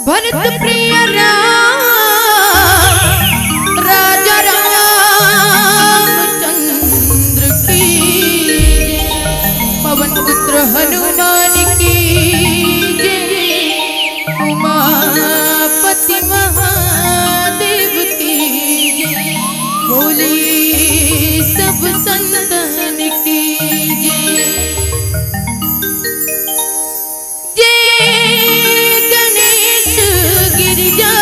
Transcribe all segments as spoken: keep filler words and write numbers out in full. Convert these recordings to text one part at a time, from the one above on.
भरत प्रिय राम, राजा रामचंद्र की जय। पवन पुत्र हनुमान की जय। उमापति महादेव की जय। बोली सब संतन की जय। जय गणेश गिरिजा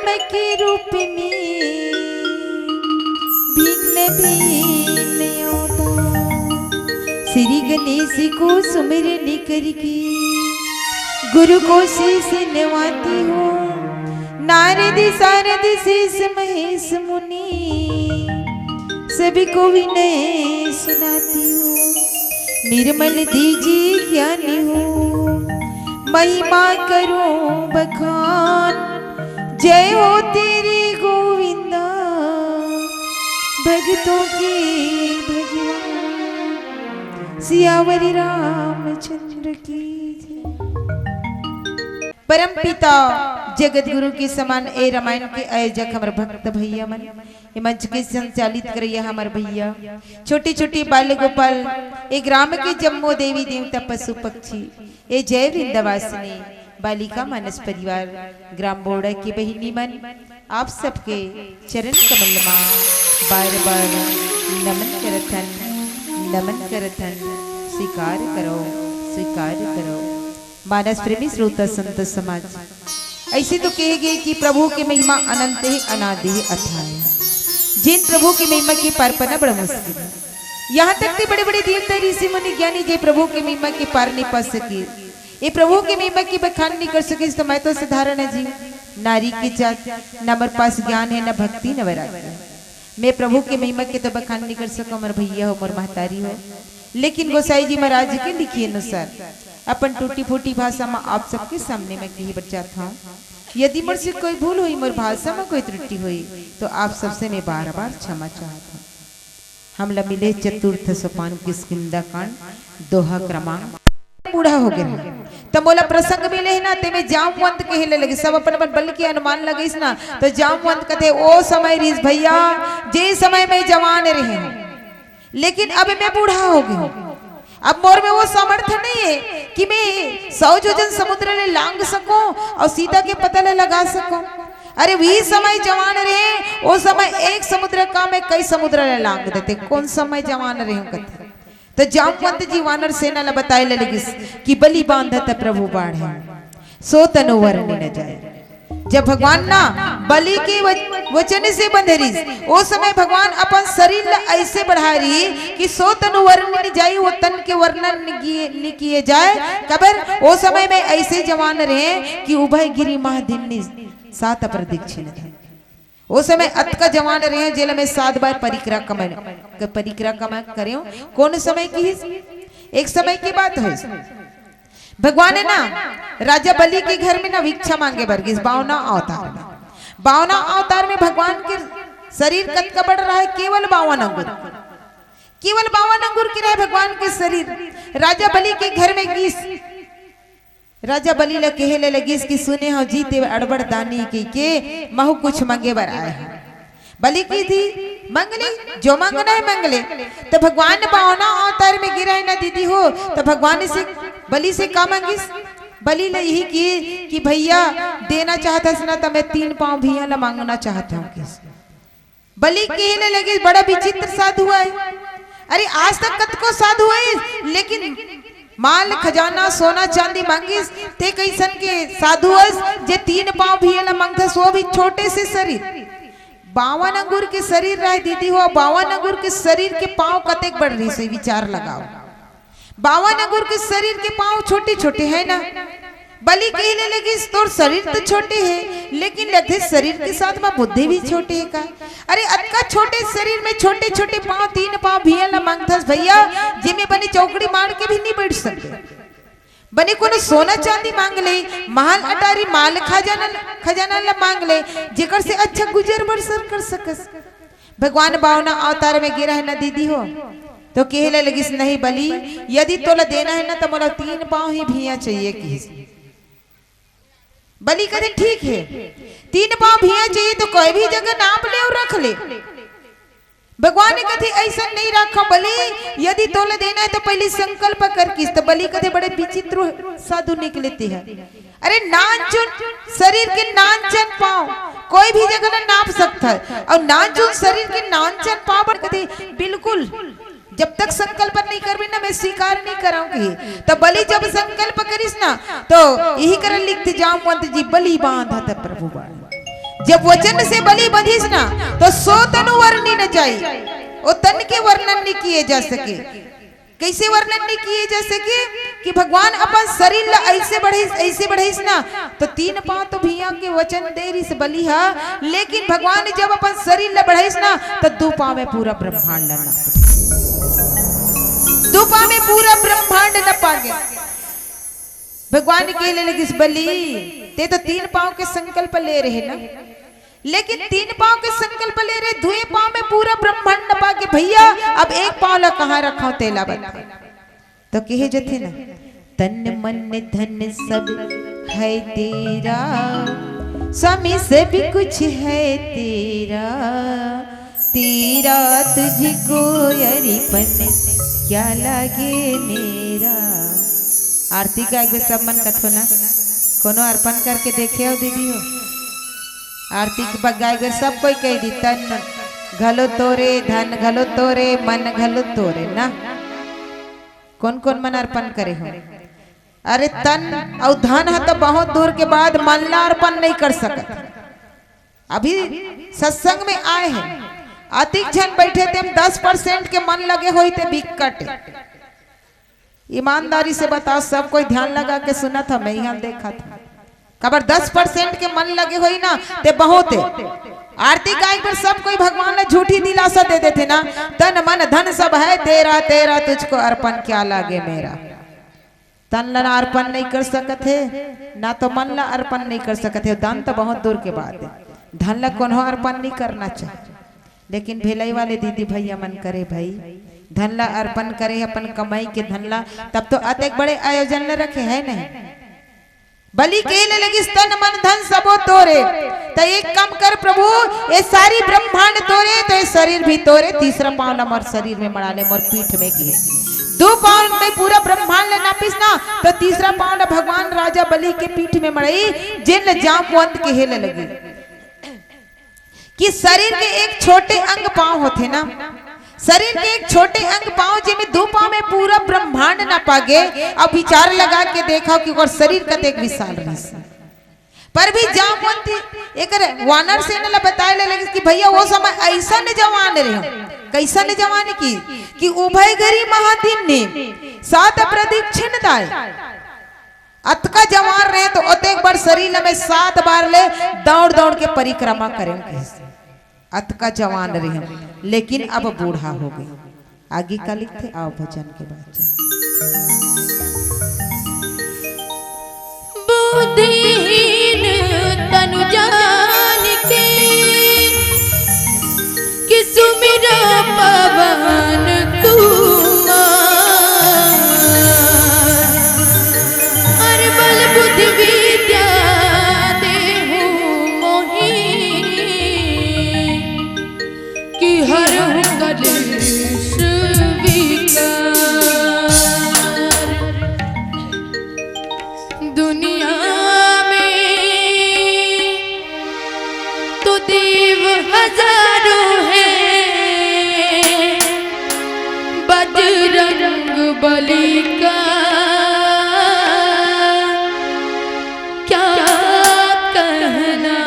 के रूप में भिन्न भिन्न अवतार। श्री गणेश को सुमिरन करके गुरु को शीश नवाती हूँ। नारद सारद शेष महेश मुनि सबको विनय सुनाती हूँ। निर्मल दीजिए ज्ञान हो, महिमा करो बखान। जय हो तेरी गोविंदा, भक्तों की भगवान। सियावर रामचंद्र की जय। परम पिता जगत गुरु के समान ए रामायण के आयोजक हमर भक्त भैया मन, ए मंच के संचालित करैया हमर भैया, छोटे छोटे बाल गोपाल, ए ग्राम के जम्मो देवी देवता पशु पक्षी, ए जय वृंदावासिनी बालिका मानस परिवार, ग्राम बोड़ा के बहिनी मन, आप सबके चरण कमल मा बार बार नमन करथन, नमन करथन। स्वीकार करो, स्वीकार करो। मानस प्रेमी श्रोता संत समाज, ऐसे तो कहे गए कि प्रभु के महिमा अनंत है, अनादि है, अथाह है। जिन प्रभु के महिमा के पार पाना बड़ा मुश्किल है। यहाँ तक कि बड़े बड़े देवता ऋषि मुनि ज्ञानी जे प्रभु के महिमा के पार नहीं पा सके, ये प्रभु के महिमा की बखान नहीं कर सके, तो मैं तो साधारण है जी, नारी की जात, न मोर पास ज्ञान है, न भक्ति, न वैराग्य। मैं प्रभु के महिमा के तो बखान नहीं कर सकूं, मोर भैया हो, मोर महतारी हो। लेकिन गोसाई जी महाराज के लिखिए अनुसार अपन टूटी फूटी भाषा में आप सबके सामने मैं कही बर चाहत हूँ। यदि मोर से कोई भूल हुई, मोर भाषा में कोई त्रुटि हुई, तो आप सबसे मैं बार बार क्षमा चाहत हूँ। हमला मिले चतुर्थ सोपान किष्किंधा कांड, दोहा क्रमांक। बूढ़ा हो गए रहे, त मोला प्रसंग मिले है ना, तेमे जामवंत कहे ले लगे, सब अपन अपन बल के अनुमान लगइस ना, तो जामवंत कथे, ओ समय रिस भैया, जे समय मैं जवान रहे हूँ, लेकिन अब मैं बूढ़ा हो गया हूँ। अब मोर में वो सामर्थ्य नहीं है कि मैं सौ जोजन समुद्र ले लांग सकूं और सीता के पता ले लगा सकूं। अरे, वही समय जवान रहे, वो समय एक समुद्र का मैं कई समुद्र ले लांग देते। कौन समय जवान रहे हूं कथे। तो जामवंत जी वानर सेना ला बताए ले लगिस कि बलि बांधत प्रभु बाढ़े, सो तनु वरनि न जाए। जब भगवान ना बलि के वच-, वचन से बंधरिस, ओ समय भगवान अपन शरीर ला ऐसे बढ़ारी कि सो तनु वरनि न जाई, वो तन के वर्णन नि किए, नि किए जाए। कबर ओ समय में ऐसे जवान रहे कि उभय गिरि महा दिन्नि सात प्रदक्षिण धन। ओ समय अतका जवान रहे, जेला मैं सात बार परिक्रमा, परिक्रमा करेंव। कौन समय की? एक समय की बात है, भगवान है ना, राजा बलि के घर में ना भिक्षा मांगे बर गिस, बावना अवतार में। बावना अवतार में भगवान के शरीर कतका बड़ रहा है, केवल बावन अंगुर, केवल बावन अंगुर के रहे भगवान के शरीर। राजा बलि के घर में गिस, राजा बलि ला कहे ले लगिस कि सुने हव जी, ते अड़बड़ दानी कहिके महू कुछ मांगे बर आए हव। बलि कहिथे, मांग ले, जो मांगना है मांग ले। त भगवान बावना अवतार में गिरा है ना दीदी हो, त भगवान से, बलि से का मांगिस? बलि ला यही कहिस कि भैया, देना चाहत हस ना, त मैं तीन पांव भुइयां ला मांगना चाहत हंव कहिस। बलि कहे ले लगिस, बड़ा विचित्र साधु आय। अरे, आज तक कतको साधु आय, लेकिन माल खजाना, सोना चांदी मांगिस, ते कइसन के साधु अस, जे तीन पांव भुइयां ला मांगथस, वो भी छोटे से शरीर। बावन अंगुर के शरीर रहे दीदी हो, बावन अंगुर के शरीर के पांव कतेक बड़ रहिस, विचार लगाओ। बावन अंगुर के शरीर के पांव छोटे छोटे है ना। बलि कहे ले लगिस, तोर शरीर तो छोटे है, लेकिन लगथे शरीर के साथ में बुद्धि भी छोटे है का? अरे, अतका छोटे शरीर में छोटे छोटे पांव, तीन पांव भुइयां ला मांगथस भैया, जेमे बने चौकड़ी मार के भी नहीं बैठ सकते। बने कोनो सोना चांदी मांग ले, महल अटारी, माल खजाना, खजाना ला मांग ले, जेकर से अच्छा गुजर बसर कर सकस। भगवान बावना अवतार में गिरा है ना दीदी हो, तो कहे ले लगिस, नहीं बलि, यदि तोला देना है ना, तो मोला तीन पांव ही भुइयां चाहिए कहिस। बलि कथे, ठीक है, तीन पांव भुइयां चाहिए तो कोई भी जगह नाप ले और रख ले। भगवान कथे, ऐसा नहीं रखो बलि, यदि तोला देना है तो पहले संकल्प कर कहिस। तो बलि कथे, बड़े विचित्र साधु निकलते हैं। अरे, नानचुन शरीर के नानचन पांव कोई भी जगह ना नाप सकता है, और नानचुन शरीर के नानचन पांव पर कथे, बिल्कुल, जब तक संकल्प नहीं करबे ना, मैं स्वीकार नहीं कराऊंगी। तो बलि जब संकल्प करिस ना, तो यही कारण लिखथे जामवंत जी, बलि बांधत प्रभु बाढ़े। जब वचन से बलि बंधिस ना, तो सो तनु वर्णि न जाई, ओ तन के वर्णन नहीं किए जा सके। कैसे वर्णन नहीं किए जा सके? कि भगवान अपन शरीर ला ऐसे बढ़ाइस, ऐसे बढ़ाइस ना, तो तीन पांव तो भैया के वचन दे रिस बलि हा, लेकिन भगवान जब अपन शरीर ला बढ़ाइस ना, तो दू पांव में पूरा ब्रह्मांड ला नाप, दू पांव में पूरा ब्रह्मांड नापा गे। भगवान कहे लगिस, बलि, ते तो तीन पांव के संकल्प ले रहे ना, लेकिन तीन पांव के संकल्प ले रहे, दुए पांव में पूरा ब्रह्मांड नापा गे भैया, अब एक पांव ला कहां रखव तेला बता। तो कहे जथे ना, तन मन धन सब है तेरा, स्वामी सब कुछ है तेरा, तेरा तुझको अर्पण क्या लागे मेरा। आरती गाय बर सब मन कथो ना, कोनो अर्पण करके देखे हो दीदी हो? आरती के ब-, गाय बर सब कोई कह दी, तन घलो तोरे, धन घलो तोरे, मन घलो तोरे ना। कौन कौन मन अर्पण करे हो? अरे तन अउ धन ह तो बहुत दूर के बाद मन ला अर्पण नहीं कर सकत। अभी सत्संग में आए हैं, अतिक झन बैठे थे, हम दस परसेंट के मन लगे होई ते बिकट। ईमानदारी से बताओ, सब कोई ध्यान लगा के सुना था, मैं यहाँ देखा था। काबर दस परसेंट के मन लगे होई ना, ते बहुत है। आरती गाय पर सब कोई भगवान ला झूठी दिलासा दे देथे ना, तन मन धन सब है तेरा, तेरा तुझको अर्पण क्या लागे मेरा। तन ला अर्पण नहीं कर सकत हे, ना तो मन ला अर्पण नहीं कर सकत हे। दान तो बहुत दूर के बात है, धन ला कोनो अर्पण नहीं करना चाहिए। लेकिन भेलई वाले दीदी भैया मन करे भाई, धन ला अर्पण करे अपन कमाई के धन ला, तब तो अतेक बड़े आयोजन ला रखे है नहीं। बलि के ले लगिस तन मन धन सबो तोरे। त एक काम कर प्रभु, ये सारी ब्रह्मांड तोरे, तो ये शरीर भी तोरे, तीसरा पांव ला मोर शरीर में मड़ा ले, मोर पीठ में गिर। दो पांव में पूरा ब्रह्मांड ला नापिस ना, तो तीसरा पांव ला भगवान राजा बलि के पीठ में मड़ई, जेन ला जामवंत कहे ले लगी। कि शरीर के एक छोटे अंग पांव होथे ना, शरीर के एक छोटे अंग पांव, जेमे दू पांव में पूरा ब्रह्मांड नापा गे। अब विचार लगा के देखव कि ओकर शरीर कतेक विशाल रहिस। पर भी जामवंत एकर वानर सेना ला बताए ले लगिस कि भैया, वो समय अइसन जवान रहे, कइसन जवान कि, कि उभय घरी महादिन्नी सात प्रदक्षिण दाय। अतका जवान रहे तो ओतेक बार शरीर में सात बार ले दौड़ दौड़ के परिक्रमा करें कहिस। अतका जवान रहे, लेकिन अब बूढ़ा हो गए। आगे का लिखथे, आओ भजन के बाद चल। बुद्धिहीन तनु जान के, कि सुमिरा पवन कुमार। अरे बल बुद्धि विद्या देहु मोहि, कि हरहु कलेश विकार। दुनिया में तो देव हजारों हैं, बजरंग बली का क्या कहना।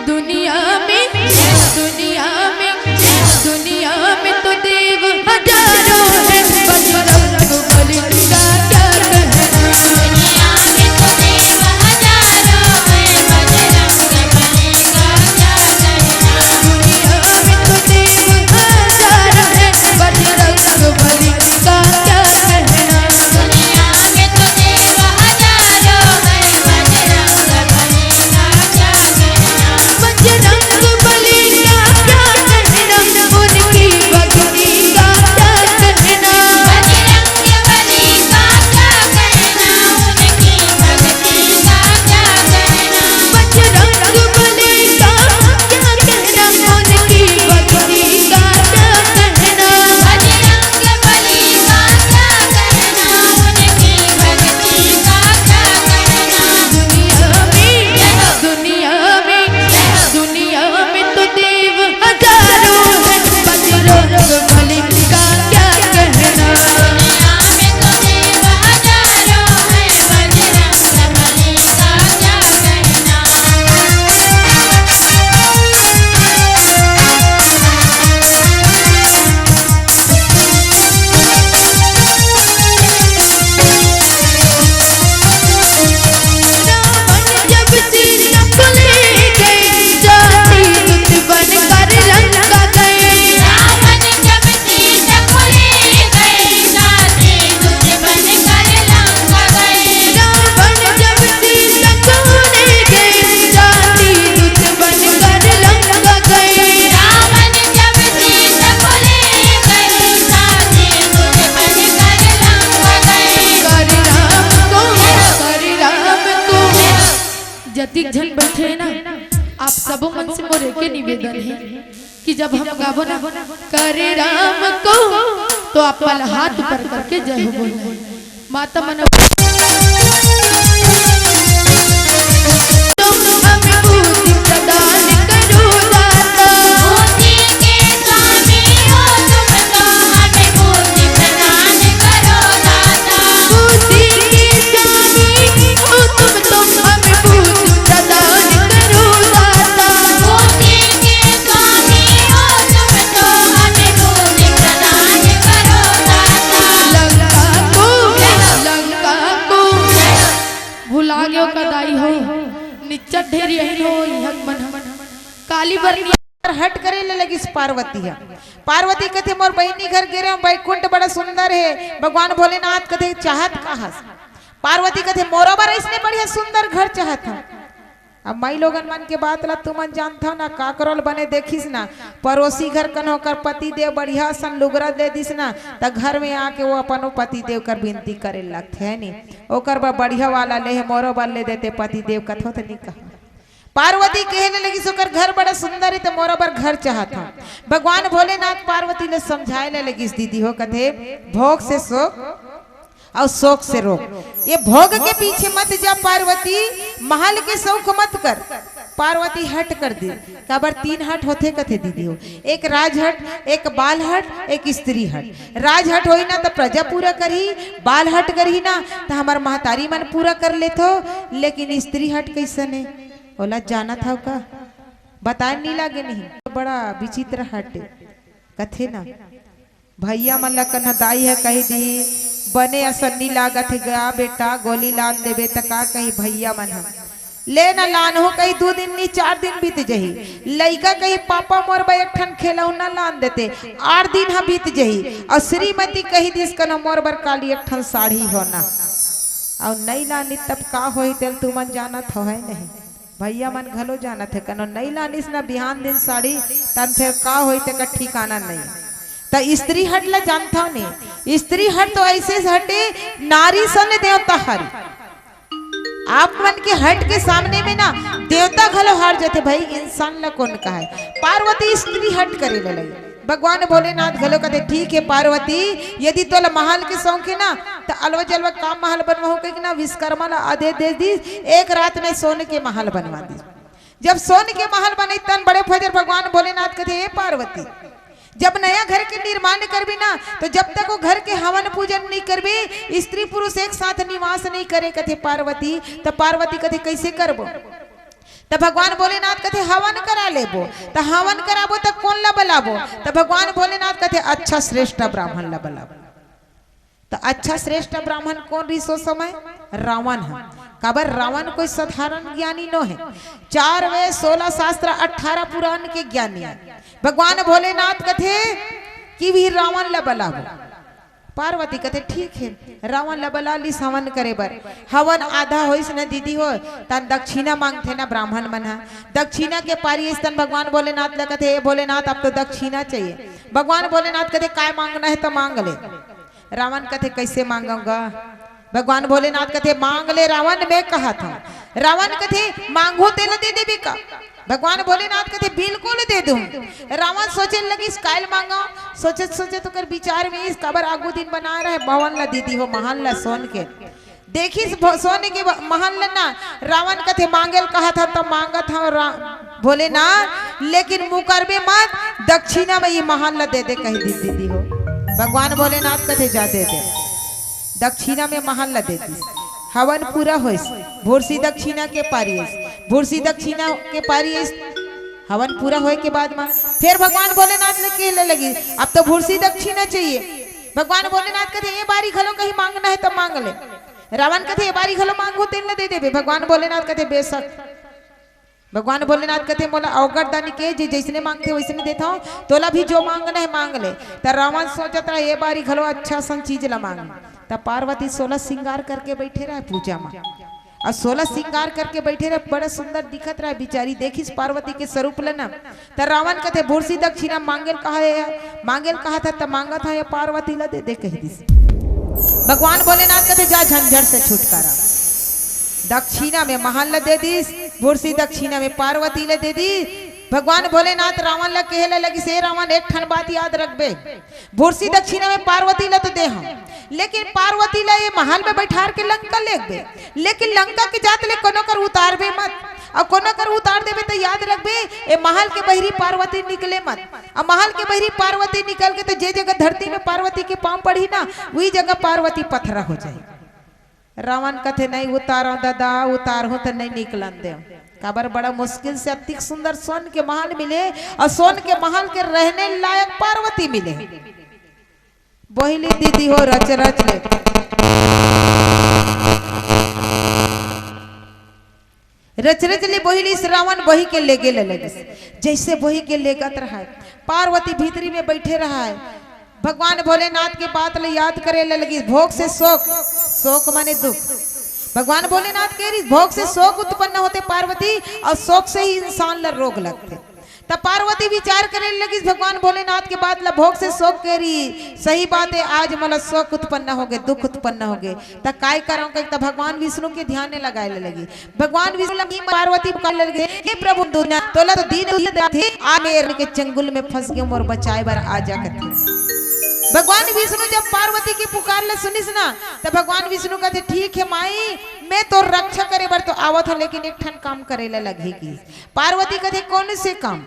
दुनिया में, दुनिया में, दुनिया में तो देव हजारों हैं, बजरंग बली का क्या कहना। दुनिया में तो देव हजारों हैं, बजरंग बली का क्या कहना। दुनिया में तो देव हजारों हैं, बजरंग बली का क्या कहना। दुनिया में तो देव हजारों हैं, बजरंग बली का क्या कहना। बजरंग बली ना, आप सबो मन से मोर एके निवेदन हे कि जब हम गाबो ना, करे राम को, तो आप मन हाथ ऊपर करके जय हो बोलना। माता मन तुम हमें बुद्धि प्रदान करो दाता। बुद्धि के स्वामी हो तुम तो हमें बुद्धि प्रदान करो दाता। बुद्धि के स्वामी हो तुम तो हमें बुद्धि प्रदान करो दाता। बुद्धि के स्वामी हो तुम तो हमें बुद्धि प्रदान करो दाता। लंका को, लंका को भुला गयो का दाई हो, निच्चट ढेरी अहिन हो, इहक मन हम काली बरनी। हठ करे ले लगिस पार्वती ह। पार्वती कथे, "मोर बहिनी घर गे रेहेंव, बैकुंठ बड़ा सुंदर हे।" भगवान भोलेनाथ कथे, "चाहत का हस?" पार्वती कथे, "मोरो बर अइसने बढ़िया सुंदर घर चाहत हंव।" अब माई लोगन मन के बात ला तुमन जानथव ना, काकरो ल बने देखिस ना, परोसी घर कन ओकर पति देव बढ़िया असन लुगरा दे दिस ना, त घर में आके वो अपन पति देव कर बिनती करे लगथे, है नी? "ओकर बर बढ़िया वाला ले हे, मोरो बर ले देते पति देव," कथो त नी कहा। पार्वती कहे ले लगिस, "ओकर घर बड़ा सुंदर हे, त मोरो बर घर चाहत हंव।" भगवान भोलेनाथ पार्वती ले समझाए ले लगिस, "दीदी हो," कथे, "भोग से शोक अउ शोक से रोग, ये भोग के पीछे मत जा पार्वती, महल के शौक मत कर।" पार्वती हठ कर दिस। काबर तीन हठ होथे कथे दीदी हो, एक राजहठ, एक बालहठ, एक स्त्री हठ। राजहठ होही ना त प्रजा पूरा करही, बालहठ करही ना त हमर महतारी मन पूरा कर लेथो, लेकिन स्त्री हठ कइसन हे? ओला जानत हव का? बताए नी लागे नहीं, बड़ा विचित्र हट कथे ना। भैया मन ला कन्हा दाई ह कहि दिही, "बने असन नी लागत हे गा बेटा, गोली लान देबे त का कही भैया मन ह?" "ले ना लानहूं," कही, "दू दिन नी, चार दिन बीत जही।" लइका कही, "पापा मोर बर एक ठन खेलौना लान देते," आठ दिन ह बीत जही। अउ श्रीमती कहि दिस, "कन्हा मोर बर काली एक ठन साड़ी हो ना।" अउ नइ लानिस तब का होही तेल तुमन जानत हव है नहीं? भैया मन घलो जानत हे, कन्हा नइ लानिस ना बिहान दिन साड़ी, तब फेर का होही तेकर ठिकाना नहीं। त स्त्री हट ला जानथव ने, स्त्री हट तो अइसे हटे, नारी सन देवता हारी। आप मन के हट के सामने में ना देवता घलो हार जाथे भाई, इंसान ला कोन कहे। पार्वती स्त्री हट करे ले लगी। भगवान भोलेनाथ घलो कथे, "ठीक हे पार्वती, यदि तोला महल के शौक हे ना, त अलवा जलवा का महल बनवाहूं," कहिके ना विश्वकर्मा ला आदेश दे दिस, एक रात में सोन के महल बनवा दिस। जब सोन के महल बने तन बड़े फजर भगवान भोलेनाथ कथे, "हे पार्वती, जब नया घर के निर्माण करबे ना, त जब तक वो घर के हवन पूजन नइ करबे, स्त्री पुरुष एक साथ निवास नइ करे," कथे पार्वती। त पार्वती कथे, "कइसे करबो?" त भगवान भोलेनाथ कथे, "हवन करा लेबो।" त हवन कराबो त कोन ला बलाबो? त भगवान भोलेनाथ कथे, "अच्छा श्रेष्ठ ब्राह्मण ला बलाबो।" त अच्छा श्रेष्ठ ब्राह्मण कोन रिहिस ओ समय? रावण ह। काबर रावण कोई साधारण ज्ञानी नो हे। चार वेद, सोलह शास्त्र, अठारह पुराण के ज्ञानी हे। भगवान भोलेनाथ कथे कि भी रावण ला बलाबो। पार्वती कथे, "ठीक हे।" रावण ला बला लिस हवन करे बर। हवन आधा होइस न दीदी हो, तन दक्षिणा मांगथे न ब्राह्मण मन ह। दक्षिणा के पारी अइस तन भगवान भोलेनाथ ला कथे, "हे भोलेनाथ, अब तो दक्षिणा चाहिए।" भगवान भोलेनाथ कथे, "काय मांगना हे त मांग ले।" रावण कथे, "कइसे मांगंव गा?" भगवान भोलेनाथ कथे, "मांग ले रावण, मैं कहत हंव।" रावण कथे, "मांगहूं तेला दे देबे का?" भगवान भोलेनाथ कथे, "बिल्कुल दे दूं।" रावण सोचे लगिस, "काय ल मांगंव?" सोचत सोचत ओकर विचार में अइस, काबर आगू दिन बनाए रहे भवन ला दीदी हो, महल ला सोन के। देखिस भो-, सोन के ब-, महल ला ना, रावण कथे, "मांगे ल कहत हंव त मांगत हंव रा-, भोलेनाथ, लेकिन मुकरबे मत, दक्षिणा में ये महल ला दे दे," कहि दिस दीदी हो। भगवान भोलेनाथ कथे, "जा दे दे।" दक्षिणा में महल ला दे दिस। हवन पूरा होइस, भुरसी दक्षिणा के पारी अइस, भुरसी दक्षिणा के पारी अइस। हवन पूरा होए के बाद म फेर भगवान भोलेनाथ ले कहे लगिस, "अब तो भुरसी दक्षिणा चाहिए।" भगवान भोलेनाथ कथे, "ए बारी घलो कहीं मांगना हे त मांग ले।" रावण कथे, "ए बारी घलो मांगहूं तेन ला दे देबे?" भगवान भोलेनाथ कथे, "बेशक।" भगवान भोलेनाथ कथे, "मोला अवगढ़ दानी के जे जइसने मांगथे वइसने देथंव, तोला भी जो मांगना हे मांग ले।" त रावण सोचत रहे, "ए बारी घलो अच्छा असन चीज ला मांग।" त पार्वती सोलह श्रृंगार करके बइठे रहे पूजा म, अउ सोलह श्रृंगार करके बइठे रहे, बड़ा सुंदर दिखत रहे बिचारी। देखिस पार्वती के स्वरूप ल न, त रावण कथे, "भुरसी दक्षिणा मांगे ल कहा हे, मांगे ल कहत हस त मांगत हंव, ए पार्वती ला दे दे," कहि दिस। भगवान भोलेनाथ कथे, "जा, झंझट से छुटकारा।" दक्षिणा में महल ला दे दिस। भुरसी दक्षिणा में पार्वती ल दे दिस। भगवान भोलेनाथ रावण ल कहे ल लगिस, "हे रावण, एक ठन बात याद रखबे, भुरसी दक्षिणा में पार्वती ल तो दे हंव, लेकिन पार्वती ल ए महल में बइठार के लंका लेगबे, लेकिन लंका के जात ले कोनो कर उतारबे मत, अउ कोनो कर उतार देबे त याद रखबे, ए महल के बहिरी पार्वती निकले मत, अउ महल के बहिरी पार्वती निकल गे त जे जगह धरती में पार्वती के पांव पड़ही ना, उही जगह पार्वती पथरा हो जाही।" रावण कथे, "नइ उतारंव ददा, उतारहूं त नइ निकलन देंव।" काबर बड़ा मुश्किल से अतिक सुंदर सोन के महल मिले अउ सोन के महल के रहने लायक पार्वती मिले। बोहिली दीदी हो रच रच ले। रच रच ले बोहिलिस, रावण बोहि के लेगे ल लगिस। जइसे बोहि के लेगत रहय, पार्वती भीतरी में बइठे रहय। भगवान भोलेनाथ के बात ल याद करे ल लगिस। भोग से शोक, शोक माने दुख। भगवान भोलेनाथ कहे रिहिस, "भोग से शोक उत्पन्न होथे पार्वती, अउ शोक से ही इंसान ल रोग लगथे।" त पार्वती विचार करे ल लगिस भगवान भोलेनाथ के बात ल, "भोग से शोक कहे रिहिस, सही बात हे, आज मोला शोक उत्पन्न होगे, दुख उत्पन्न होगे, त काय करंव?" कहिके त भगवान विष्णु के ध्यान में लगाए ल लगिस। भगवान विष्णु ल पार्वती पुकार लगे, "हे प्रभु दुनिया, तोला तो दीन दुनिया थे, आ मेरे के चंगुल में फंस गए, मोर बचाए बर आ जा," कथे। भगवान विष्णु जब पार्वती के पुकार ल सुनिस ना, त भगवान विष्णु कथे, "ठीक हे माई, मैं तोर रक्षा करे बर तो आवत हंव, लेकिन एक ठन काम करे ल लगही।" कि पार्वती कथे, "कौन से काम?"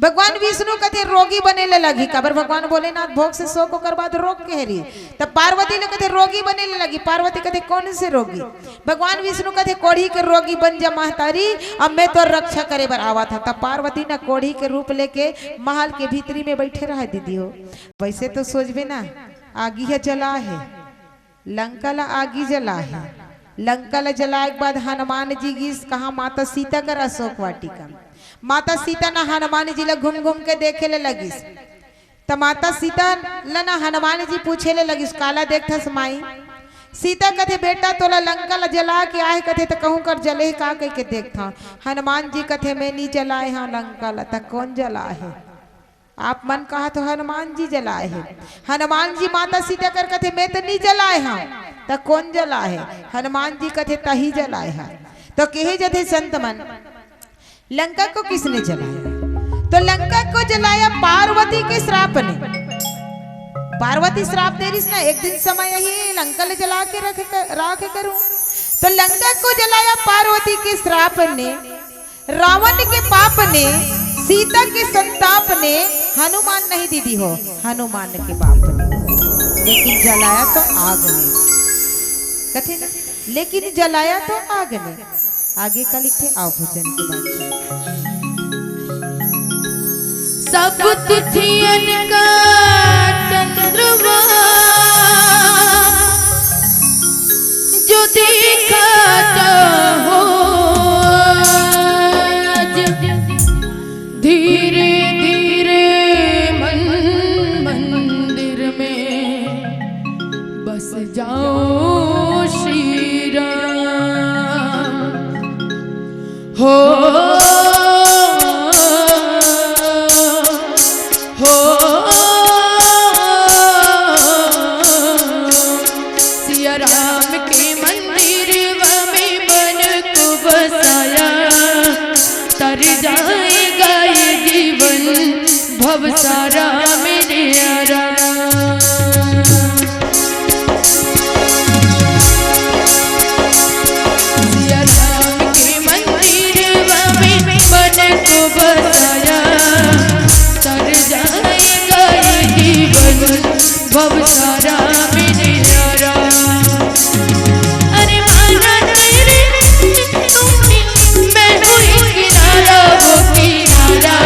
भगवान विष्णु कथे, "रोगी बने ल लगही।" काबर भगवान भोलेनाथ भोग से शोक, ओकर बाद रोग कहे रिहिस। त पार्वती ल कथे, "रोगी बने ल लगही।" पार्वती कथे, "कौन से रोगी?" भगवान विष्णु कथे, "कोढ़ी के रोगी बन जा महतारी, अब मैं तोर रक्षा करे बर आवत हंव।" त पार्वती न कोढ़ी के रूप लेके महल के भीतरी में बइठे रहय दीदी हो। वइसे तो सोचबे ना, आगी ह जला हे, लंका ल आगी जला हे। लंका ल जलाए के बाद हनुमान जी गिस कहां, माता सीता कर अशोक वाटिका। माता सीता न हनुमान जी ल घूम घूम के देखे ल लगिस। त माता सीता ल न हनुमान जी पूछे ल लगिस, "काला देखथस माई?" सीता कथे, "बेटा, तोला लंका ल जला के आहे कथे, त कहूं कर जले हे का?" कहिके देखथंव। हनुमान जी कथे, "मैं नी जलाए हंव लंका ल, त कौन जलाए हे?" आप मन कहत हो हनुमान जी जलाए हे। हनुमान जी माता सीता कर कथे, "मैं त नी जलाए हंव, त कौन जलाए हे?" हनुमान जी कथे, "तही जलाए हे।" त कहे जथे संत मन, लंका को किसने जलाया? तो लंका को जलाया पार्वती के श्राप ने। पार्वती श्राप दे रिहिस ना, एक दिन समय आही लंका ल जला के रखे कर, राख करूं। तो लंका को जलाया पार्वती के श्राप ने, रावण के पाप ने, सीता के संताप ने, हनुमान नहीं दीदी हो, हनुमान के पाप ने। लेकिन जलाया तो आग ने। कथे ना, लेकिन जलाया तो आग ने। आगे का लिखथे, आओ भजन के बाद। सब तिथियन का चंद्रमा जो देखा चाहो आज, धीरे धीरे मन मंदिर में बस जाओ श्री राम। हो, हो, सिया राम के मंदिर में मन को बसाया, तर जाएगा ये जीवन भव सारा मेरे यारा। सिया राम के मंदिर में मन को बसाया, तर जाएगा ये जीवन भव सारा मेरे यारा। अरे माना तेरे तूने, मैं हूँ एक किनारा, वो किनारा।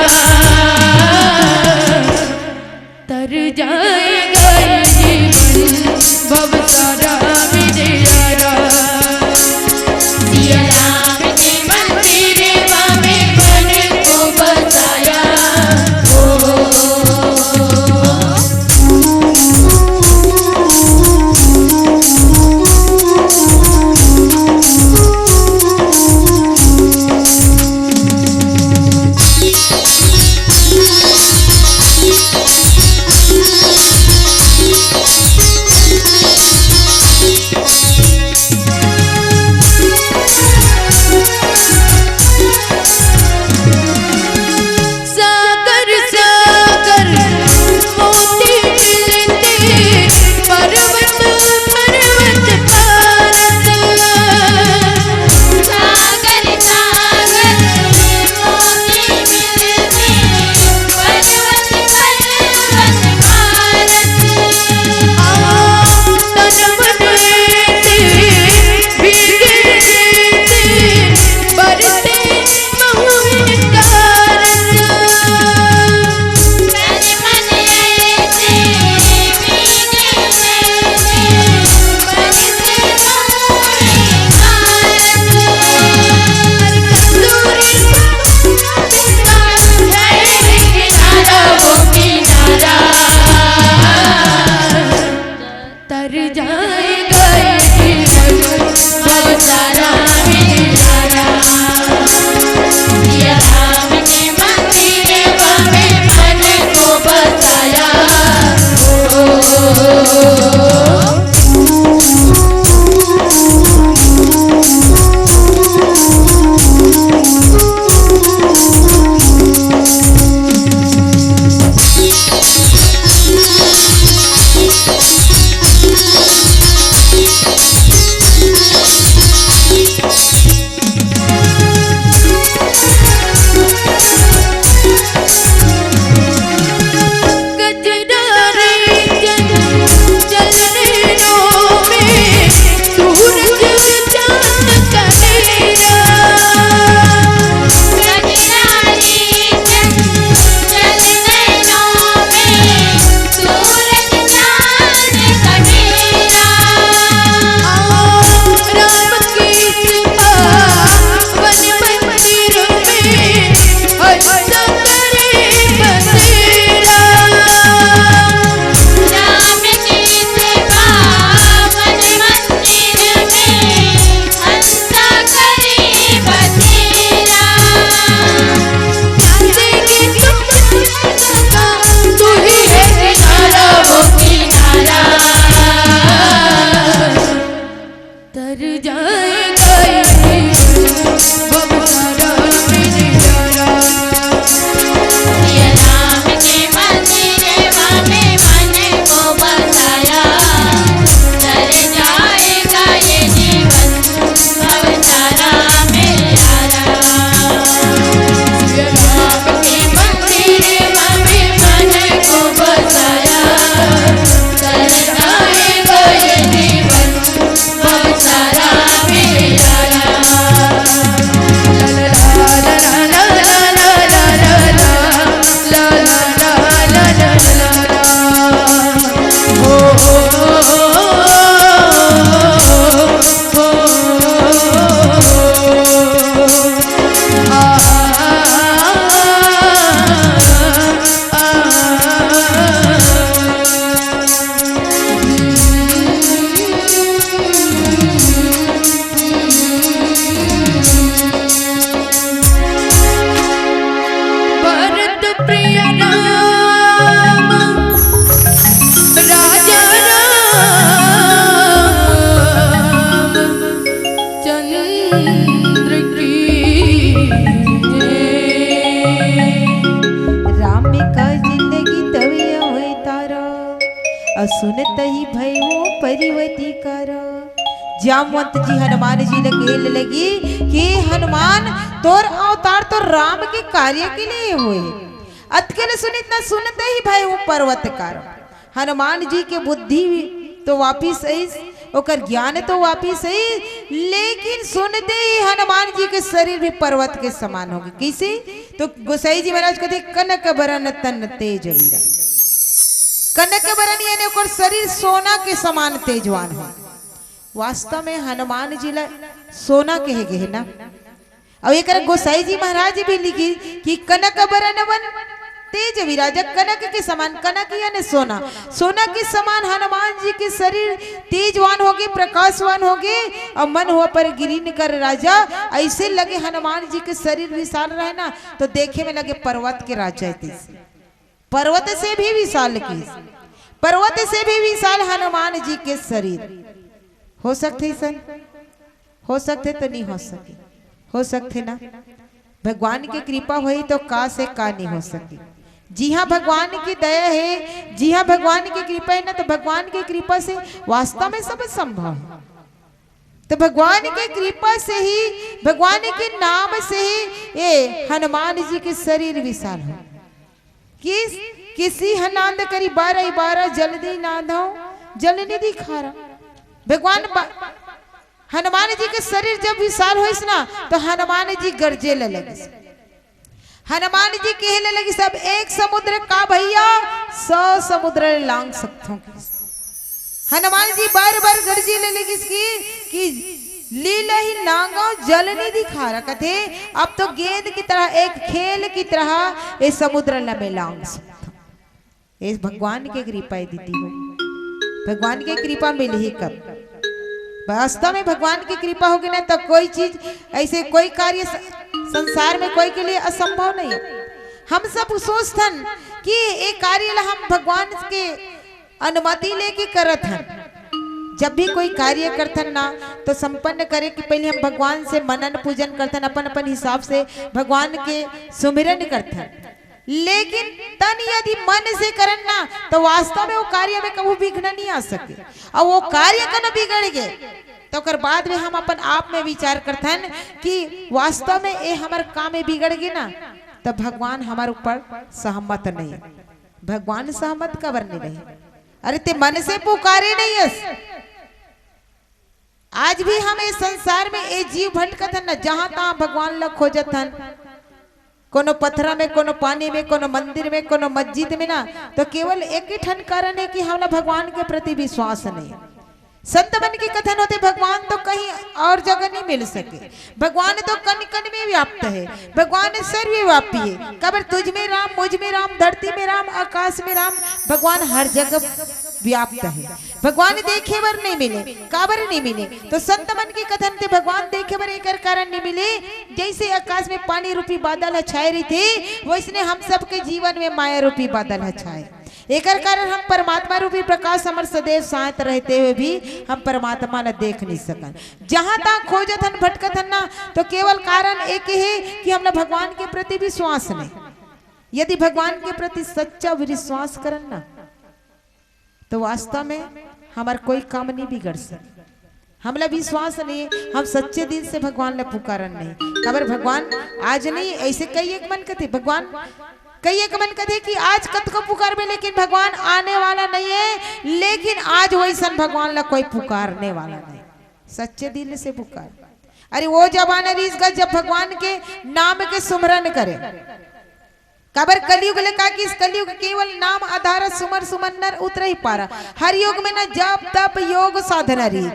सुनत ही भय वो परिवती कर। जामवंत जी हनुमान जी ल कहे लगी कि हनुमान, तोर अवतार तो राम के कार्य के लिए हुए। अतके ले सुनित न सुनत ही भय वो पर्वत कर। हनुमान जी के बुद्धि तो वापिस आइस, ओकर ज्ञान तो वापिस आइस, लेकिन सुनते ही हनुमान जी के शरीर भी पर्वत के समान हो गे। कइसे? तो गोसाई जी महाराज कहते, "कनक बरन तन तेज वीरा।" कनक बरन यानी ओकर शरीर सोना के समान तेजवान हो। वास्तव में हनुमान जी ला सोना कहे गे हे ना। अउ एकर गोसाई जी महाराज भी लिखिस कि कनक बरन वन तेज वीरा, कनक के समान, कनक यानी सोना, सोना के समान हनुमान जी के शरीर तेजवान हो गे, प्रकाशवान हो गे, अउ मन हुआ पर गिरिन कर राजा। अइसे लगे हनुमान जी के शरीर विशाल रहे ना, तो देखे में लगे पर्वत के राजा हे तइसे। पर्वत से भी विशाल कहिस, पर्वत से भी विशाल हनुमान जी के शरीर। हो सकथे अइसन? हो सकथे तो नइ हो सके, हो सकथे ना। भगवान के कृपा होही तो का से का नइ हो सके। जिहाँ भगवान के दया हे, जिहाँ भगवान के कृपा हे ना, तो भगवान के कृपा से वास्तव में सब संभव हे। तो भगवान के कृपा से ही, भगवान के नाम से ही ये हनुमान जी के शरीर विशाल हो। किस, किसी ह नांद करी बारह बारह, जल्दी नांदो जल निधि खारा। भगवान बा-, हनुमान जी के शरीर जब विशाल होइस ना, तो हनुमान जी गरजे ल लगिस। हनुमान जी कहे ल लगिस, "अब एक समुद्र का भैया, सौ समुद्र लांग सकथों।" हनुमान जी बार बार गरजे ल लगिस कि, कि "लीलहि नांगव जल निधि खारा।" कथे, "अब तो गेंद की तरह, एक खेल की तरह ये समुद्र ल मैं लांग सकथों।" ये भगवान के कृपा हे दीदी हो, भगवान के कृपा मिलही कब? वास्तव में भगवान के कृपा होगे ना, तो कोई चीज, अइसे कोई कार्य स-, संसार में कोई के लिए असंभव नइ हे। हम सब सोचथन कि ये कार्य ला हम भगवान के अनुमति लेके करत हन। जब भी कोई कार्य करथन ना, तो संपन्न करे के पहले हम भगवान से मनन पूजन करथन, अपन अपन हिसाब से भगवान के सुमिरन करथन। लेकिन तन यदि मन से करन ना, तो वास्तव में वो कार्य में कभू विघ्न नइ आ सके। अउ वो कार्य कनो बिगड़ गे, तो ओकर बाद में हम अपन आप में विचार करथन कि वास्तव में ये हमर काम में बिगड़ गे ना, तो भगवान हमर ऊपर सहमत नइ हे। भगवान सहमत काबर नइ रहे? अरे, ते मन से पुकारे नइ हस। आज भी हम इस संसार में ये जीव भटकत हन ना, जहां तहां भगवान ला खोजत हन, कोनो पथरा में, कोनो पानी में, कोनो मंदिर में, कोनो मस्जिद में ना, तो केवल एक ही ठन कारण हे कि हमला भगवान के प्रति विश्वास नइ हे। संत मन के कथन होथे, भगवान तो कहीं और जगह नइ मिल सके, भगवान तो कण कण में व्याप्त हे, भगवान सर्वव्यापी हे। काबर तुझ में राम, मुझ में राम, धरती में राम, आकाश में राम, भगवान हर जगह व्याप्त हे। भगवान देखे बर नइ मिले, काबर नइ मिले? तो संत मन के कथन ते भगवान देखे बर एकर कारण नइ मिले, जइसे आकाश में पानी रूपी बादल ह छाए रहिथे, वइसने हम सबके जीवन में माया रूपी बादल ह छाए। एकर कारण हम परमात्मा रूपी प्रकाश हमर सदैव साथ रहते हुए भी हम परमात्मा ला देख नइ सकन। जहां तहां खोजत हन, भटकत हन ना, तो केवल कारण एक हे कि हमला भगवान के प्रति विश्वास नइ। यदि भगवान के प्रति सच्चा विश्वास करन ना, तो वास्तव में हमर कोई काम नइ बिगड़ सके। हमला विश्वास नइ हे, हम सच्चे दिल से भगवान ला पुकारन नइ। काबर भगवान आज नइ, अइसे कई एक मन कथे, भगवान, कई एक मन कथे कि आज कतको पुकारबे, लेकिन भगवान आने वाला नइ हे, लेकिन आज वइसन भगवान ला कोई पुकारने वाला नइ। सच्चे दिल से पुकार। अरे, वो जमाना रहिस गा, जब भगवान के नाम के सुमरन करे। काबर कलयुग ले का किस, कलयुग केवल नाम आधार, सुमर सुमन नर उतरहि पारा। हर युग में ना जप, तप, योग, साधना रही।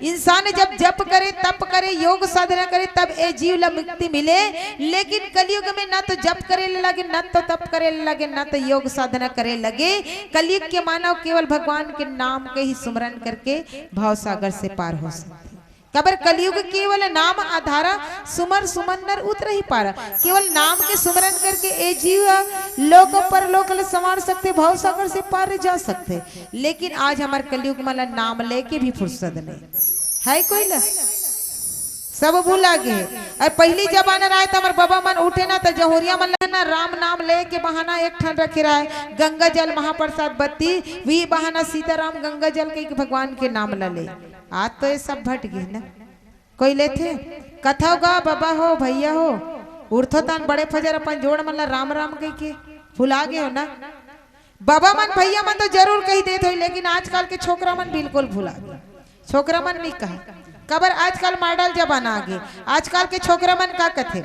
इंसान जब जप करे, तप करे, योग साधना करे, तब ए जीव ला मुक्ति मिले। लेकिन कलयुग में ना तो जप करे ले लगे, ना तो तप करे ले लगे, ना तो योग साधना करे लगे। कलयुग के मानव केवल भगवान के नाम के ही सुमरन करके भाव सागर से पार हो सकते। काबर कलयुग केवल नाम आधारा, सुमर सुमन नर उतरहि पारा। केवल नाम के सुमरन करके ए जीव ह लोक परलोक ल संवार सकथे, भाव सागर से पार जा सकथे। लेकिन आज हमर कलयुग मन ल नाम लेके भी फुर्सत नइ हे कोई ल। सब भुला गे। अउ पहिली जमाना रहय त हमर बबा मन उठे ना त जहुरिया मन ल ना राम नाम ले के बहाना एक ठन रखे रहय, गंगा जल महाप्रसाद बत्ती, वही बहाना सीताराम गंगा जल के भगवान के नाम ल ले। आज तो ये सब भट गे ना। कोई लेथे? कथव गा बबा हो, भैया हो, उठथो तहान बड़े फजर अपन जोड़ मन ल राम राम कहिके भुला गे हो ना। बबा मन, भैया मन तो जरूर कहि देत होही, लेकिन आजकल के छोकरा मन बिल्कुल भुला गे। छोकरा मन नइ कहय। काबर आजकल model जमाना आ गे। आजकल के छोकरा मन का कथे?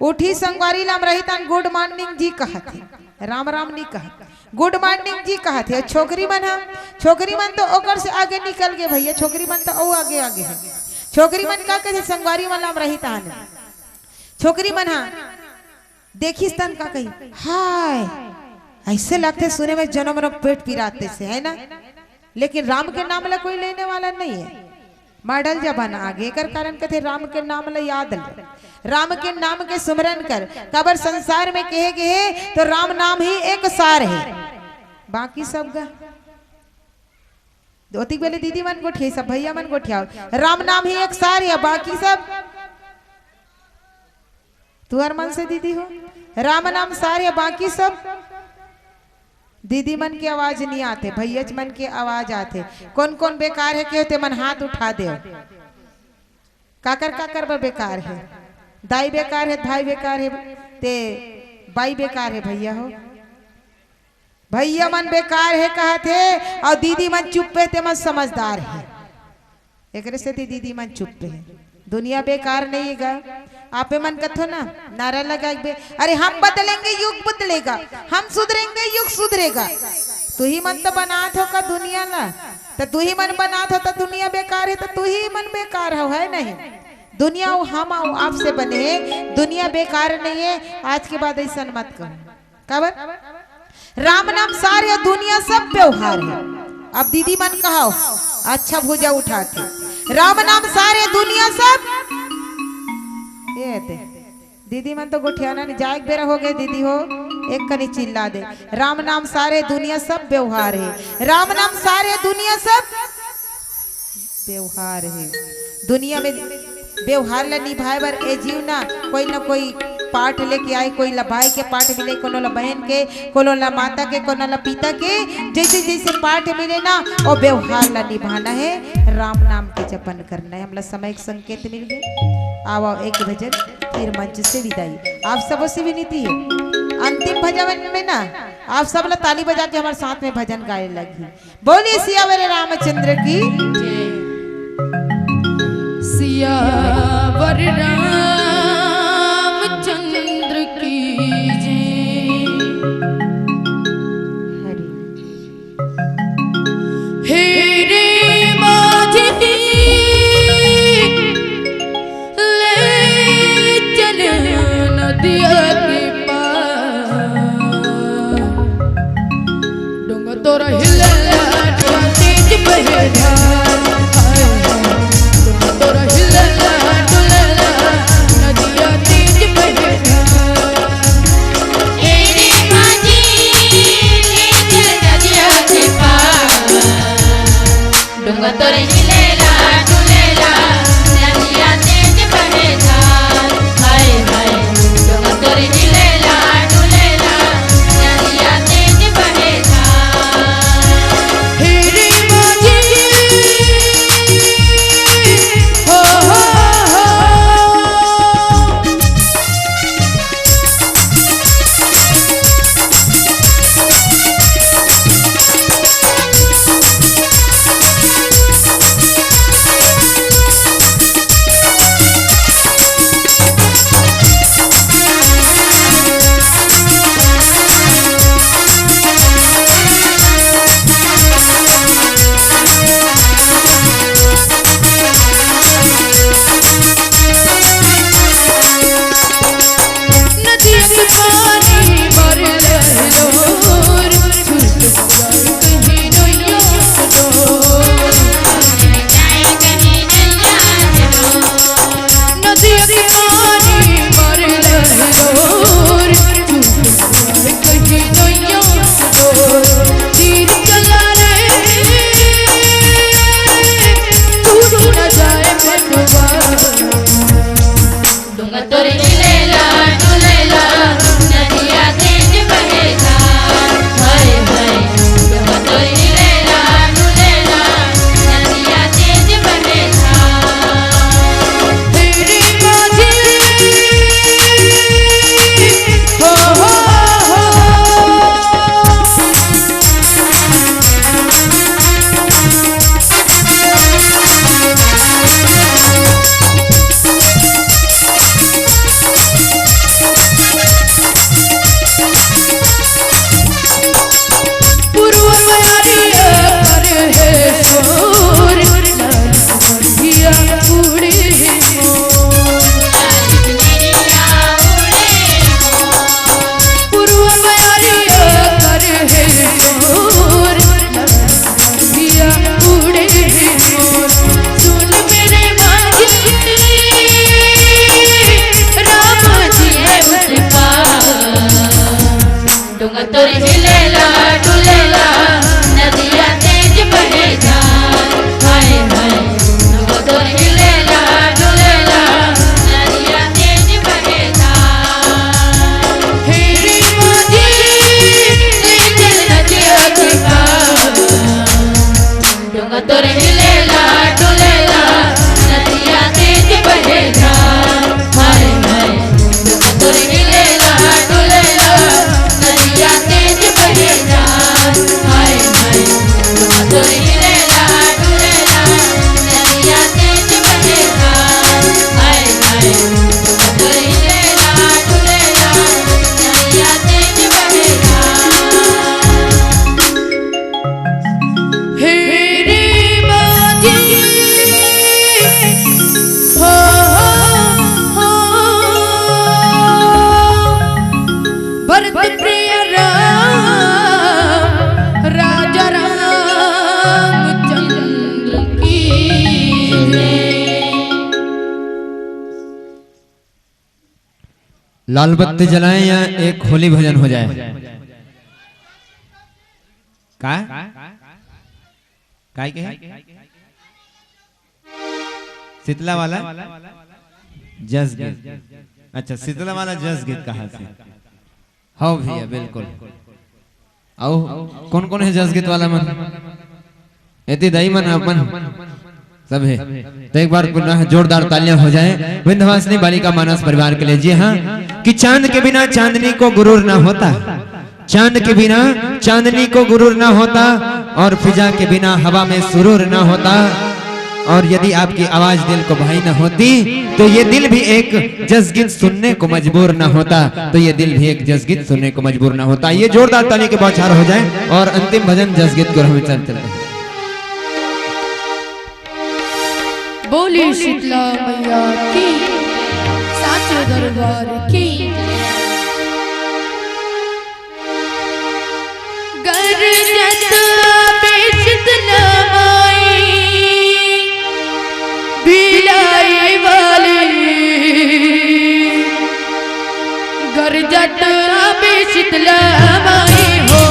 उठही संगवारी ल हम रही तहान good morning जी कहत हे। राम राम नइ कहय। Good morning जी कहत हे। छोकरी मन ह, छोकरी मन तो ओकर से आगे निकल गे भैया। छोकरी मन तो अउ आगे आगे हे। छोकरी मन का कथे? संगवारी मन ल हम रही तहान। छोकरी मन ह देखिस तहान का कही, हाय, अइसे लगथे सुने में जनम रो पेट पिरात हे, है ना? लेकिन राम के नाम ला कोई लेने वाला नहीं है। Model जमाना आ गे, एकर कारण कथे राम के नाम ला याद ले, राम के नाम के सुमरन कर। काबर संसार में कहे गे हे तो राम नाम ही एक सार हे, बाकी सब गा। ओतिक बेले दीदी मन गोठियाही, सब भैया मन गोठियाव। राम नाम ही एक सार हे, बाकी सब तुहर मन से दीदी हो। राम नाम सार हे, बाकी सब दीदी मन के आवाज नइ आथे, भैयाच मन के आवाज आथे। कोन कोन बेकार हे केहे ते मन हाथ उठा देव। काकर काकर बर बेकार हे? दाई बेकार हे, भाई बेकार हे, ते बाई बेकार हे भैया हो। भैया मन बेकार हे कहत हे अउ दीदी मन चुप हे, ते मन समझदार हे। एकरे सेती दीदी मन चुप हे। दुनिया बेकार नइ हे गा। आपे मन कथो ना, नारा लगाबे, अरे हम बदलेंगे, युग बदलेगा, हम सुधरेंगे, युग सुधरेगा। तुही मन तो बनात हो का दुनिया ला? त तुही मन बनात हो त दुनिया बेकार हे, त तुही मन बेकार हो, है नहीं? दुनिया अउ हम अउ आपसे बने हे, दुनिया बेकार नइ हे। आज के बाद अइसन मत कहो। काबर? राम नाम सार हे, दुनिया सब बेवहार हे। अब दीदी मन कहो, अच्छा भुजा उठा के, राम नाम सार हे, दुनिया सब, ये दे, दीदी मन तो गोठियाना नहीं, जाए के बेरा हो गे दीदी हो, एक कनी चिल्ला दे, राम नाम सार हे, दुनिया सब बेवहार हे, राम नाम सार हे, दुनिया सब बेवहार हे। दुनिया में बेवहार ला निभाए बर ए जीव ना, कोई ना कोई पाठ लेके आए, कोई ला भाई के पाठ मिले, कोनो ला बहन के, कोनो ला माता के, कोनो ला पिता के, जइसे जइसे पाठ मिले ना, वो बेवहार ला निभाना हे, राम नाम के जपन करना हे। हमला समय के संकेत मिल गे। आओ, आओ, एक भजन फिर मंच से विदाई। आप सबो से विनती हे, अंतिम भजन में ना आप सब ला ताली बजा के हमर साथ में भजन गाए लगही। बोलिए सियावर रामचंद्र की जय। सियावर रामचंद्र की जय। हरि। हे रे माझी, ले चल नदिया के पार। डोंगा तोरा हिलेला, डोंगा तेज बहे धार। हाय, हाय। डोंगा तोरा हिलेला, डोलेला, नदिया तेज बहे धार। ए रे माझी, ले चल नदिया के पार। डोंगा तोरे हिलेला, डुलेला, नदिया तेज बहे धार। हाय, हाय। डोंगा तोरे हिलेला, डुलेला, नदिया तेज बहे धार। हे रे माझी, हो, हो, हो। नदिया के पानी मारे लहरोर, छूट जाए कहीं नैया के डोर। नदिया के पानी मारे लहरोर, छूट जाए कहीं नैया के डोर। तीर चला रे, टूट न जाए पतवार। तोर हिलेला डुलेला नदिया तेज बहे जा। हाय हाय, तोर हिलेला डुलेला नदिया तेज बहे जा। हे रे मोदी, तेज नदिया के पार। डोंगा तोर हिलेला डुलेला नदिया तेज बहे जा। हाय हाय, डोंगा तोर हिलेला डुलेला नदिया तेज बहे जा। हाय हाय, डोंगा तोर हिलेला डुलेला नदिया तेज बहे जा। हाय हाय, डोंगा तोर हिलेला डुलेला नदिया तेज बहे जा। हे रे मोदी, हो, हो, हो, भरत प्रिय राम, राजा रामचंद्र की जय। लाल बत्ती जलाएं या एक होली भजन हो जाए? का? काय के है? शीतला वाला जस गीत। अच्छा, शीतला वाला जस गीत कहा से? हाँ भैया, बिल्कुल। आओ, कौन कौन है जस गीत वाला मन? एती दाई मन, अपन सब है। तो एक बार पुनः जोरदार तालियां हो जाए विंध्यवासिनी बालिका मानस परिवार के लिए। जी हाँ, कि चांद के बिना चांदनी को गुरूर ना होता, चांद के बिना चांदनी को गुरूर ना होता, और फिजा के बिना हवा में सुरूर ना होता, और यदि आपकी आवाज दिल को भाई ना होती, तो ये दिल भी एक जसगीत सुनने को मजबूर ना होता, तो ये दिल भी एक जसगीत सुनने को मजबूर ना होता। ये जोरदार ताली के बौछार हो जाए और अंतिम भजन जसगीत को हम चल चलते हैं। बोली शीतला मैया की, साचे दरबार की। गरजत आबे शीतला माई, भिलाई वाली। गरजत आबे शीतला माई हो।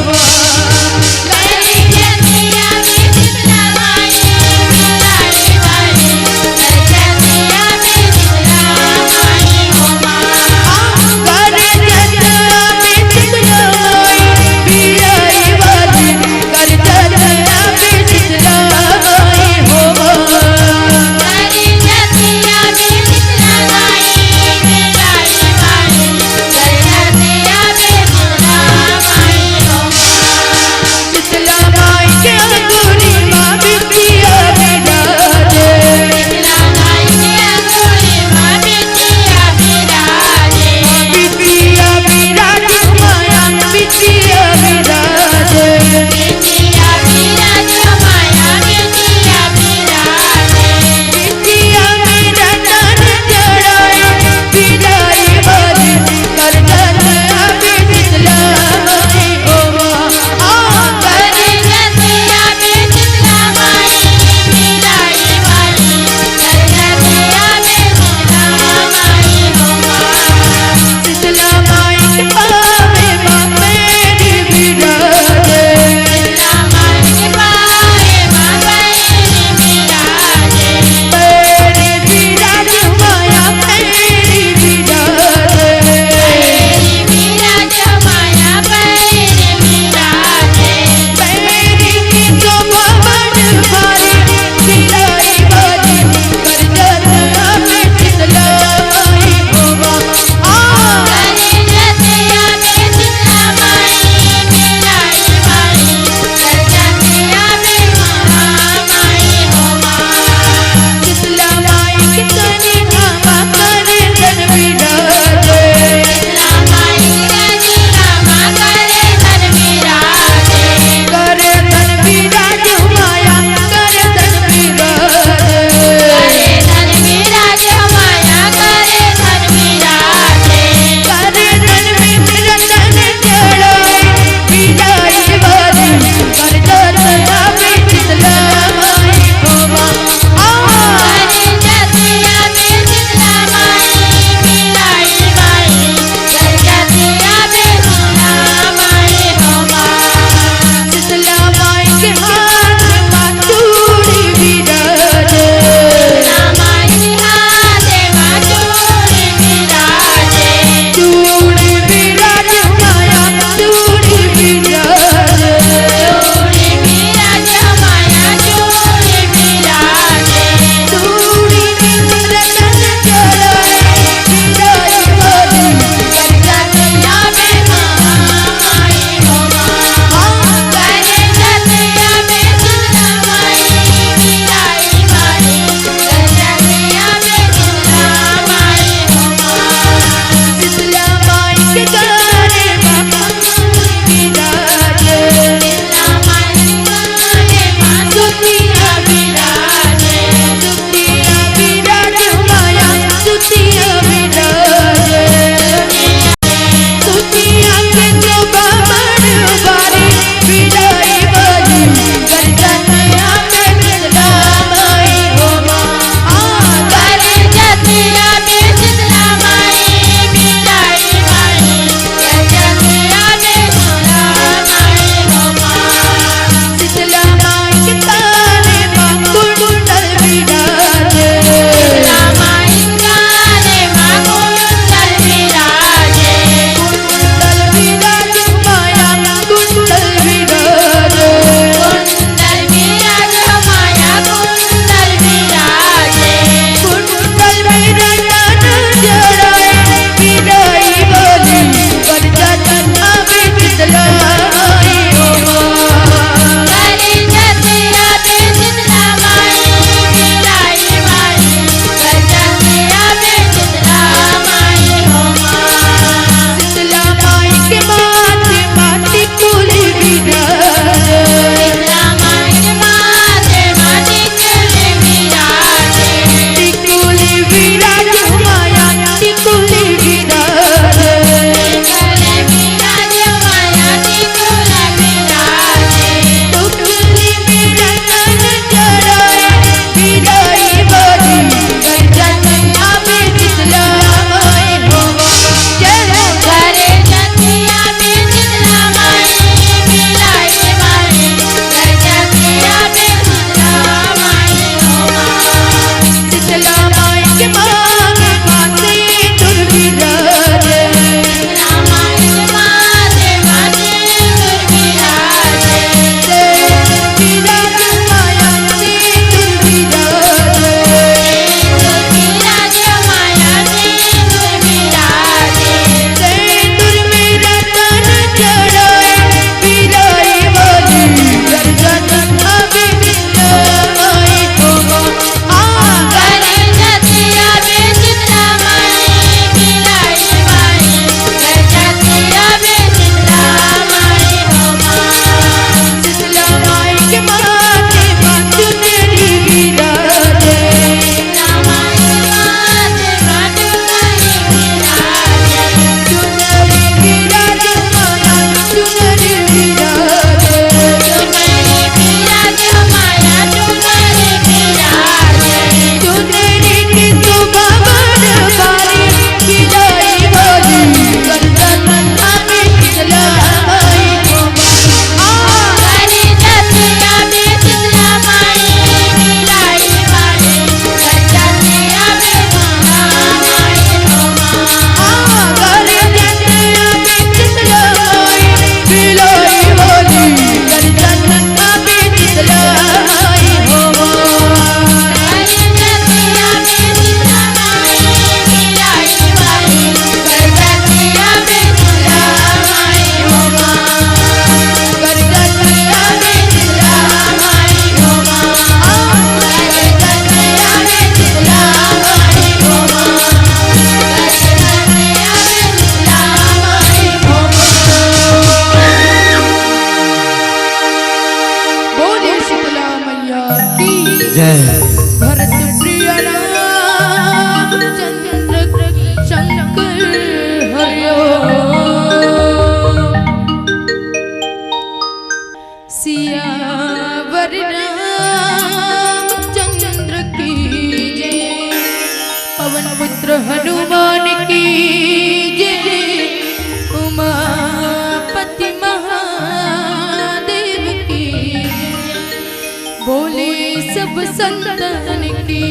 नंदन की।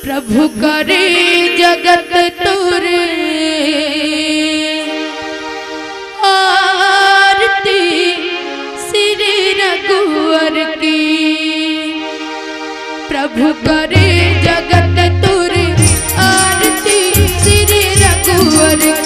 प्रभु करे जगत तोरे आरती श्री रघुवर की। प्रभु करे जगत तोरे आरती श्री रघुवर